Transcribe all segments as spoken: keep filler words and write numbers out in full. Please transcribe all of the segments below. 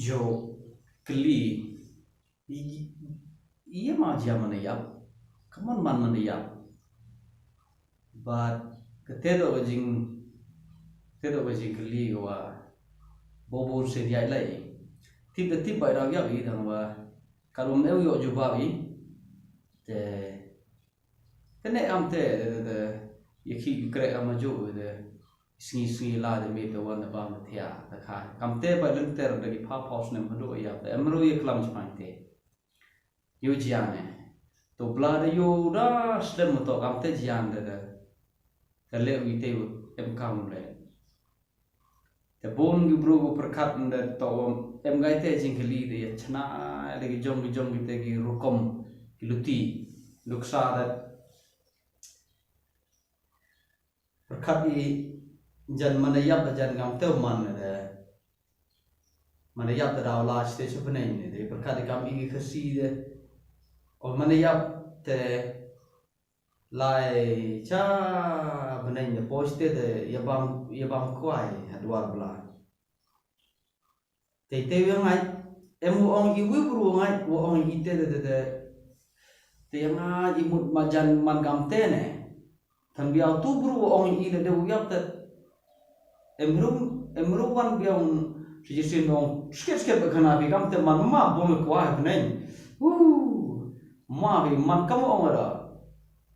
Jo kli. Ïa ma jia mana ïap. Kaman man mana ïap. But kate do ka jing, kate do ka jing kli wa bobo sen ïa lai. Tip da tip bai rau ïap i dang wa. Ka lum eu yo jubab i. Te Kane am te de de de ya ki kre am ju de sngi sngi la de me de wan de ba me thia de ka kam te ba leng ter de ki pa pa snem hadu ya de em ru ya klam chmang te. Yu jiang e to bla de yu da slem to kam te jiang de de de le wi te em kam le. Te bun ki bru ki pyrkhat nda to em ngai te jingkylli de ya chna de ki jong ki jong ki te ki rukom ki luti. Nuksa de pyrkhat i jan mana yap da jan ngam te man de mana yap da daw la ste se penai ne de pyrkhat i kam i ki khasi de o mana yap te lai cha benai ne poste de ya bam ya bam kwai ha duar bla. Te te wi ngai em wu ong i wi bru ngai wu ong i te te te te. Te ya ngai i mut ma jan man kam te ne. Tan biau tu bru wu ong i le de wu yap te. Em rum em rum wan biau si jisin ong sket sket ba kana bi kam te man ma bung kwa ha benai. Wu ma bi man kam ong ra.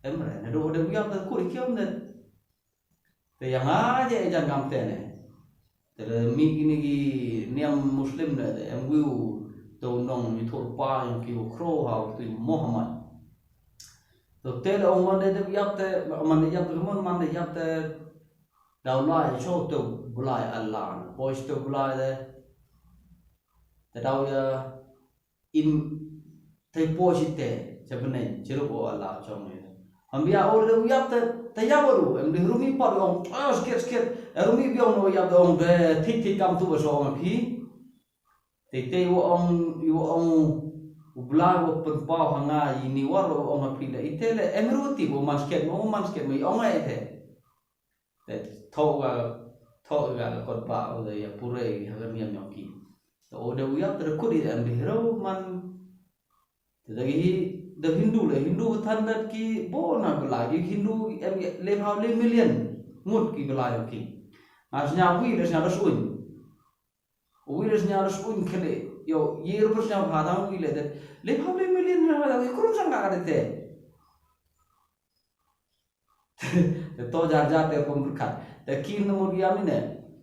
Em re ne do de wu yap te ku kiam de. Te yang aja e jan kam te ne. Te le mi kini ki niam Muslim ne te em wiu te u nong ni thur pa yang ki u khro ha u tu Muhammad. To te le ong man de de yap te man de yap te mon man de yap te. Dau lai cho te bulai Allah. Poi te bulai de. Te dau ya im te po chi te cha bnai chi ru o Allah chong ne. Am bia o le u yap te te yap ru em de ru mi pa ong ah sket sket. Ru mi biong no yap de ong de thik thik kam tu ba so ong phi. Te te wo ong wo ong u bla wo pen pa ha nga i ni war wo ong phi le i te le em ru ti wo man sket mo man sket mo i ong ai te. Te tho ga tho ga kot ba o de ya pure ha ga niam yong ki. Te o de u yap te kut i em de hero man. Te da hi da Hindu le Hindu than dat ki bo na bla ki Hindu em le bhaw le million ngut ki bla yong ki. Nga snya wi le snya da suin. Wi le snya da suin kele yo ye ru snya bha da wi le de le bhaw le million na da wi krum sang ka de te. Te to jar jar te pom pyrkhat. Te kin no mo yam ni ne.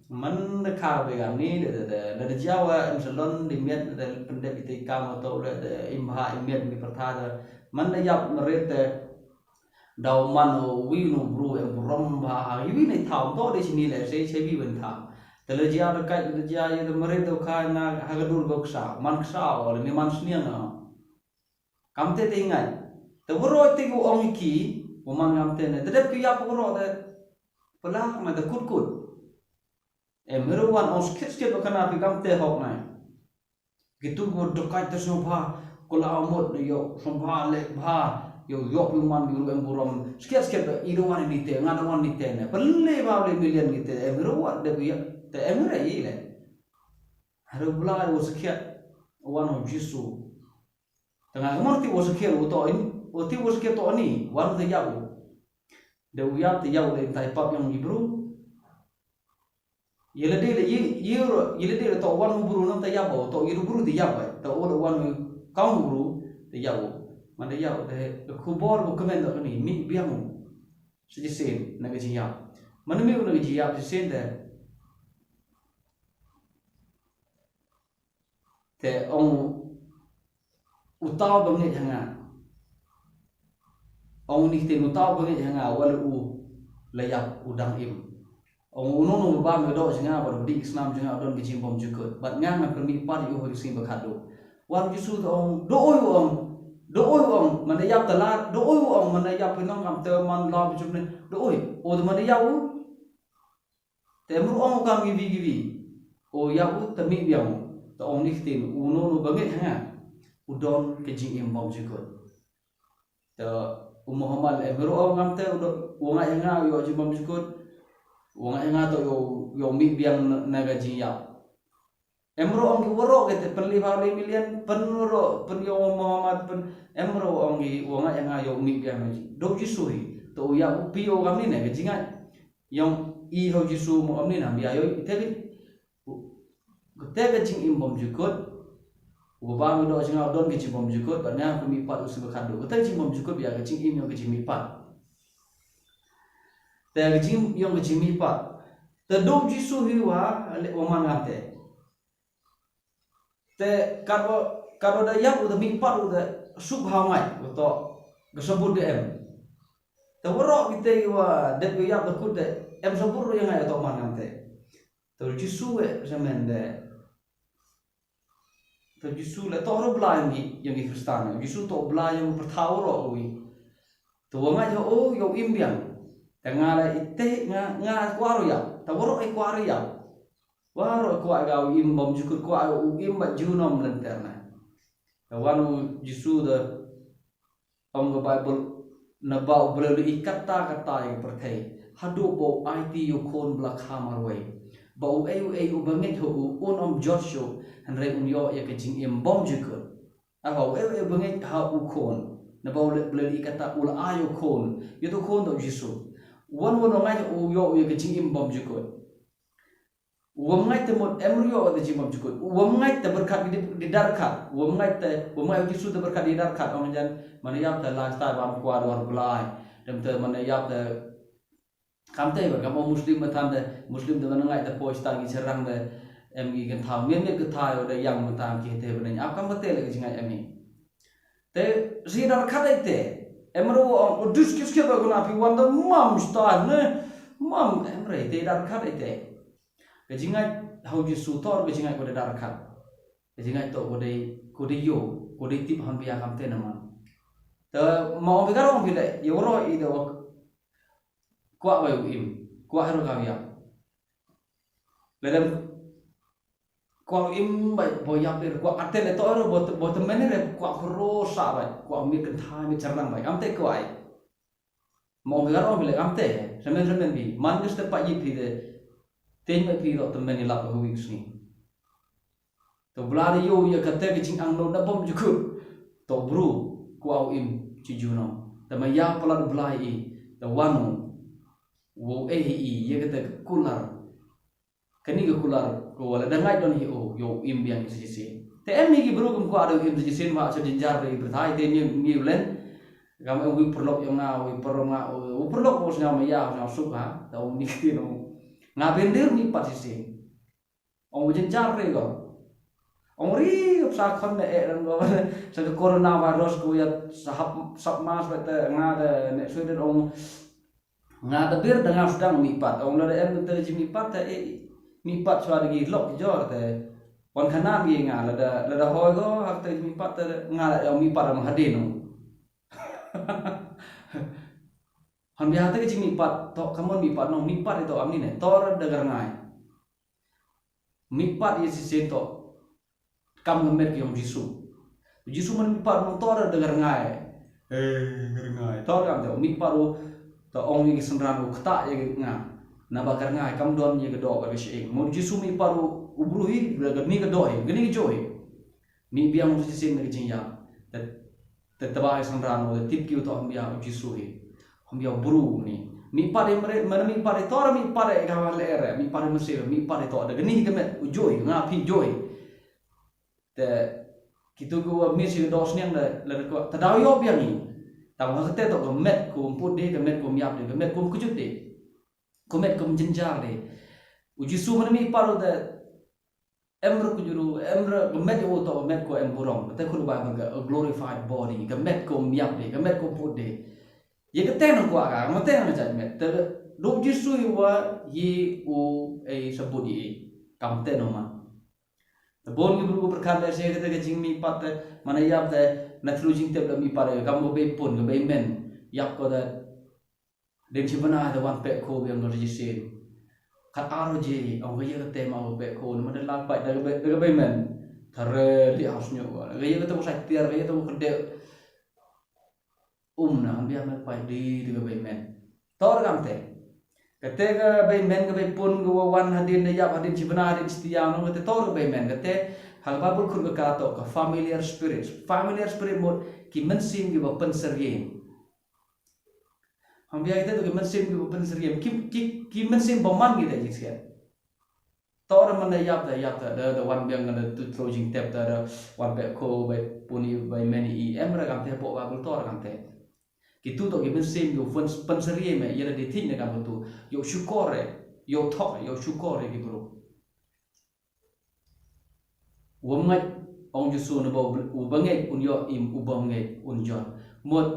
Man de kha be yam ni de de de de jawa em salon di miet de pende bi te kam to le de im ha im miet mi pyrtha de. Man de yap mare te dau man o wi no bru em burom ba ha wi ne thaw to de sini le se se bi ben thaw. Te le jia de kai le jia ye de mare de kha na ha ga dur go ksa man ksa o le ni man sniang o. Kam te te ngai. Te waro te u ong ki, u man kam te ne. Te dep ki yap waro te. Pelak na te kut kut. Em hero wan ong skit skit ba kana pi kam te hok nai. Ki tu ko dokai te sno pha. Ko la mot ne yo sno pha le pha. Yo yo pi man yu em burom. Skit skit ba i do wan ni te nga do wan ni te ne. Pele ba le million ni te em hero wan de ku ya. Te em hero i le. Hero bla u skit. Wan ong Jisu. Tengah kemor ti wo sekian wo to in, wo ti wo sekian to ni, wan te yau. De u yau te yau le tai pap yang Hebrew. Ye le de le ye ye ro ye le de le to wan Hebrew nang te yau to ye Hebrew te yau to o le wan kau Hebrew te yau. Man te yau te khubor ko kemen to ni mi biang. Sejesen na ka jingya. Mana mi na ka jingya sejesen te. Te ong u tau ba ngeit ha nga. Ong ni te u tau ba ngeit ha nga wa la u la yap u dang im. Ong u nong nong ba me do jing nga ba di snam jing nga don bi jing bom jukut. Bat nga nga permi pat yu hori sing ba khadu. Wan Jisu te ong do oi ong do oi ong mana yap tala do oi ong mana yap pinong kam te man la bi jum ne do oi o de mana yap u. Te mur ong kam ngi bi ngi bi. O ya u te mi biang. Te ong ni ktin u no no ba ngeit ha nga. U don ke jing im bom jikut. Te u Muhammad le mur ong ngam te u do u ngait ha nga u yo jing bom jikut. U ngait ha nga to yo yo mi biang na ga jing ya. Em ruh ong ki waroh ki te pynlip ha u lai million, pyn waroh, pyn ïa u Muhammad, pyn, em ruh ong ki wa ngait ïa nga ïa u mih biang. Dei u Jisu hi. To u ïa u phi u kam ni ne ka jingngeit. Ïong i ha u Jisu mo kam ni na ïa ïong i te li. Kata ka jingim bymjukut. U ba ngi doh jingau don ka jing bymjukut, bad nga ka mihpat u sngewbha khadduh. Kata ka jing bymjukut ïa ka jingim ïong ka jingmihpat. Te ka jing ïong ka jingmihpat. Te dei u Jisu hi wa leh wa man ngam te. Te katwa, katwa da ïap u da mihpat u da suk ha u ngai, u to ka sabut da em. Te waroh kita i wa dep u ïap da kut da em sabut ru ïa ngai u to man ngam te. Te u Jisu eh semen de. Te u Jisu le to ru bla ïong i, ïong i Kristan. U Jisu to bla ïong pyrthei ru u i. Te wa ngai ïa u, ïa u im biang. Te nga le ite nga, nga kwah ru ïap. Te waroh i kwah ru ïap. Waroh kwah ga u im bymjukut kwah u im ba junom lynter na. Te wan u Jisu da ong ka Baibl naba u Blei u la i katta katta ïa ka pyrthei. Haduh ba u aiti ïa u khun ba la kha marwei. Ba uei uei uba ngeit ha u un ym jot shuh. Hynrei un ïoh ïa ka jingim bymjukut. Haba uei uei uba ngeit ha u khun. Naba u Blei u la i katta u la ai ïa u khun. Ïa u khun da u Jisu. Wan wan u ngeit u ïoh ïa ka jingim bymjukut. Wam ngait te mut em ru ïoh te jingmam jukut. Wam ngait te berkat di, di darkat. Wam ngait te, wam ngait Jisu te berkat di darkat. Ong jan, mana ïap te lifestyle bam kwah dwar belai. Dem te mana ïap te kam te ba kam ong Muslim matan te, Muslim te mana ngait te poi star gi serang te, em gi kenthaw. Mien mien kenthaw da yang matan ki te benen. Ap kam te le jingait em ni. Te si darkat ai te. Em ru ong, dus kis kis ba guna pi wan da mam star ne. Mam em re te darkat ai te. Ka jingngeit ha u Jisu tor ka jingngeit ko da darkat. Ka jingngeit to ko dei, ko dei ïoh, ko dei tip han bia kam te na man. Te ma ong bikar ong bile, ïa waroh i da wak kwah bai u im, kwah ru ka ïa. Ledem kwah u im bai bo ïa pir, kwah ate le to ru bo, bo te mene re, kwah khro sa bai, kwah mi kentha mi charlang bai, kam te kwah ai. Mo ngi gar ong bile kam te, semen semen bi, man gis te pa yip hi de, te me pi ro te men ilap ko wik sngi. To bla de yo ya ka te ke jing ang no da bom jukut. To bru, ku au im, ci juno. Te ma ya pala de bla i, te wanu, wo e hi i, ya ka te kular. Kani ka kular ko wala da ngai don hi o, yo im biang ki sisi. Te em ni ki bru kum ko ada im sisi ma cha jinjar ri berthai te ni ni ulen. Kam em wi perlok yo nga, wi perlok nga, wi perlok ko snya ma ya, snya suk ha. Ta um ni ki no. Nga bendir ni pat sisi. Ong jinjar ri ko. Ong ri sa khon ne e ran ko. Sa ka coronavirus ko ya sahap sap mas ba te nga de ne suiden ong Nga da bir da nga sdang mi pat. Ong lada em te ji mi pat te e mi pat chwa da gi lok jor te. Wan khanan gi nga lada lada hoi go hak te ji mi pat te nga la ong mi pat ong hadin ong. Han bia te ji mi pat to kamon mi pat no mi pat to amni ne tor da gar ngai. Mihpat ïa shisien to kam nga met ki ong Jisu. Jisu man mihpat mo tor da gar ngai. Eh, gar ngai. Tor kam te mihpat u to ong ïa ki synran u kata ïa nga. Naba gar ngai kam don ïa ka doh ba ka shi ing. Mo Jisu mihpat u u bru hi da gar ni ka doh hi, gar ni ka joh hi. Ni biang u shisien na ka jingïap. Te Te taba ai sanran u tip ki u to hambia u Jisu hi. Hambia u bru ni. Mi pare mere, mana mi pare tora mi pare ka wa le re, mi pare mese, mi pare to da ni ka met u joi, nga phi joi. Te kitu ko wa mi si do sniang da le ko ta da yo biang ni. Ta wa te to ka met ko mput de, ka met ko miap de, ka met ko kujut de. Ko met ko jinjar de. U Jisu mana mi paru de Em re ku juru, em re ka met u to ka met ko em burong. Te ku ba ka a glorified body, ka met ko miap de, ka met ko put de. Ye ka ten ko ka, ma ten ka jat met. Te do Jisu i wa yi u e sabut yi. Kam ten ma. Te bon ki bru ko perkat le se ka te ka jing mi pat te, mana yap te, na thlu jing te mi pat de, kam ko be pun, ka be men. Yap ko te Den shi bana da wan pek ko biang ko jisin. Kat aro je ong ga ya ka tema ko pek ko ma da la pai da ga be men. Tare li aus nyo ga ya ka tu sai tiar ga ya tu kede. Um na biang na pai di di ga be men. Tor gam te. Kata ka ba ïa men ka ba ïa pun ka wa wan hadien da ïap, hadien shi bnai, hadien shi taïew, nong kata tor ka ba ïa men kata. Ha ka Baibl kut ka kata ka familiar spirit. Familiar spirit mut ki mynsiem ki ba pynsyriem. Hangta kata to ki mynsiem ki ba pynsyriem. Ki, ki, ki mynsiem ba man kita jingsngewsih. Tor man da ïap, da ïap, da, da, da wan biang, da tu thro jingtep, da, da wan beh ko, ba ïa pun i, ba ïa men i, em ra kam te hapoh Baibl tor kam te. Kitu to ki mynsiem ki u pyn-, pynsyriem, ïa la di thik ne kam tu. Ïoh shukor eh, ïoh thok, ïoh shukor eh ki bru. U bym ngeit, ong Jisu, naba u bym ngeit un ïoh, im u bym ngeit un jot. Mut,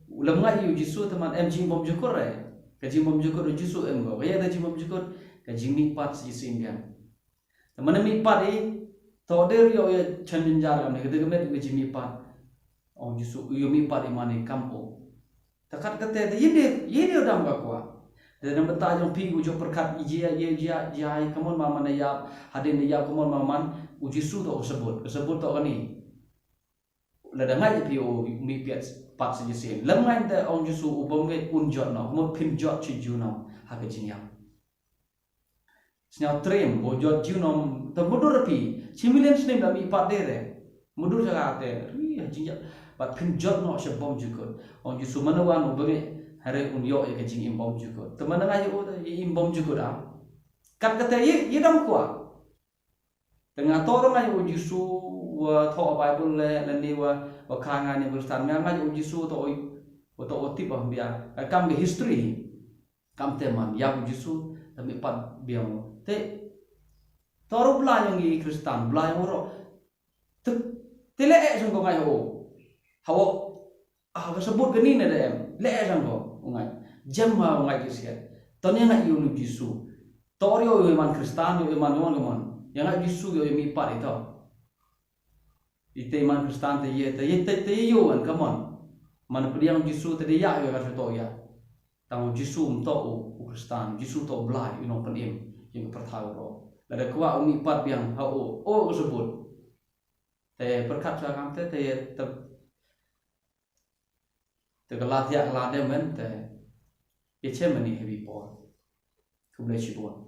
u lym ngeit ïa u Jisu te man em jingbymjukut eh. Ka jingbymjukut u Jisu em ko. Ka ïa da jingbymjukut, ka jingmihpat sa shisien biang. Te man mihpat i, to der ïoh ïa chen jynjar kam ne, ka de ka met ka jingmihpat. Ong Jisu, u ïoh mihpat i man i kam o. Te kat kata te ïa ne, ïa ne u dang ba kwah. Te nang bynta jong phi u jok pyrkhat i jia, i jia, i jia, i kamon ma man ïa, hadien ïa kamon ma man, u Jisu to ka sabut, ka sabut to kani. Lada ngait phi u mihpat sa shisien. Lem ngan te ong Jisu u bym ngeit un jot noh, kamon phin jot shi junom, ha ka jingïap. Sñiaw triem, u jot junom, te mudui phi, shi million snem da mihpat de re. Mudui sa ka te, ri, ha jingïap, bad phin jot noh sha bymjukut. Ong Jisu man wan u bym ngeit, hare un ïoh ïa ka jingim bymjukut. Te man nga ïa u te, ïa im bymjukut ah. Kat kata ïa, ïa dang kwah. Te nga to dang ngait u Jisu, wa thoh Baibl le, lane wa, wa ka nga ne Khristan. Nga ngait u Jisu to, wa to u tip ah bia. Kam ka history. Kam te man, ïa u Jisu, te mihpat biang. Te, to ruh bla ïong i Khristan, bla ïong ro. Te, te le eh jong ko ngai ho. Hawo, ah, ka sabut kani ne da em. Le eh jong ko, u ngai. Jem ha u ngai ki siat. To ne ngai ïong u Jisu. To rio ïong man Khristan, ïong man, man, man. Ïa ngai Jisu ïong mihpat ito. Ite man Khristan te ye, te ye, te, te ye ïong man, come on. Man pdiang Jisu te de ïa ïong ka to ïa. Tang u Jisu um toh u, u Khristan, Jisu toh u Blai, u nongpynim, ïa ka pyrthai u ro. Lada kwah u mihpat biang, ha u, u ka sabut. Te pyrkhat sa kam te, te, te, te ka la thiah ka la dem men, te, ïa chem mani heavy por. Khublei shibun.